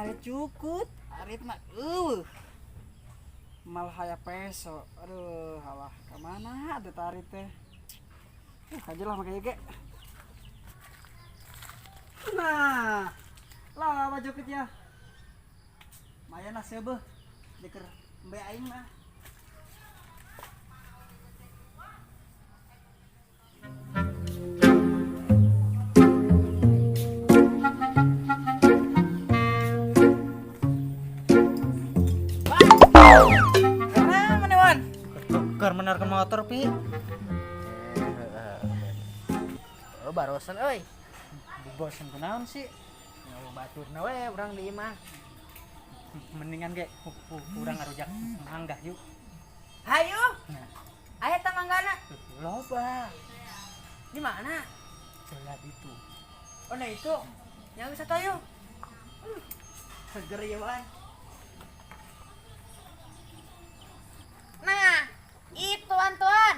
Aya cukut, arit mah eueuh. Malah aya peso. Aduh, alah ka mana ada tarit teh. Aja lah make ge. Nah, lah jukut ya. Lumayan lah seubeuh. Deker embe aing mah. Karena mana, Wan? Keur menar ke motor, Pi. Oh, barosan euy. Bosen kunaon sih? Ya baturna we urang di imah. Mendingan ge urang ngarujak mangga yuk. Hayu. Nah. Aya tah manggana. Loba. Di mana? Sebelah itu. Oh, nah itu. Yang bisa tayo. Seger ya, Wan. Nah, itu Antuan.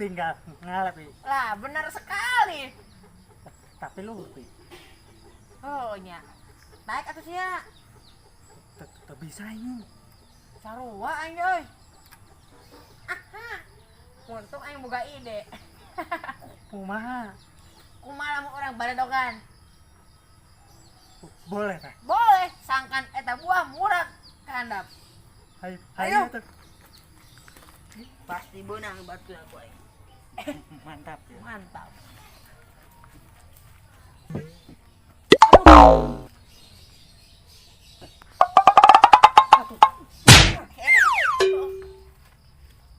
Tinggal ngalap, Pi. Lah, benar sekali. Tapi lu, Pi. Oh, nya. Naik atuh sia. Teu bisa ini. Sarua aing euy. Aha. Untung aing boga ide. Kumaha? Kumaha lamun urang badadogan? Boleh tah? Boleh, sangkan eta buah murah ka handap. Hayu, Ayo. hayu tuh. Pasti beunang batu aku aing. Mantap ya. Mantap.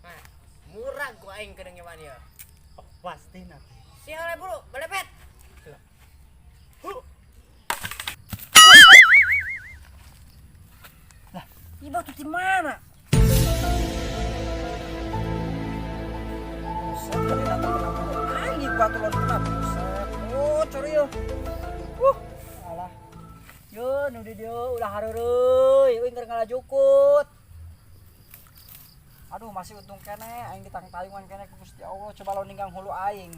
Nah, murah gua aing keur ngewan ya. Oh, pasti nah. Siapa buru, belepet. Lah, ini batu di mana? Buset, kali datang kenapa? Anjing batu lon kenapa? Buset. Oh, curi yo. Alah. Yo, nu di dieu ulah hareureui, euy keur ngalajukut. Aduh, masih untung kene aing ditangtayungan kene ku Gusti Allah, coba lo ninggang hulu aing.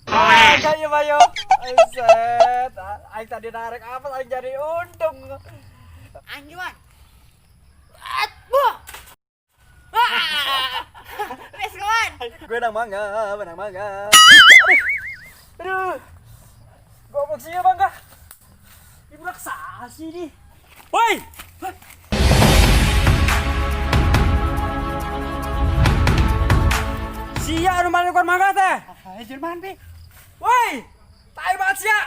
Ah, kayak bayo. Buset, aing tadi narik apa aing jadi untung. Anjuan. At, buh. Wah. Let's go, Wan. Gue menang mangga, menang mangga. Aduh, aduh. Goblok sih ya bangga. Ini budak sasi nih. Woi. Sia anu mana mangga teh? Hai Jerman pi. Woi, tai banget sia.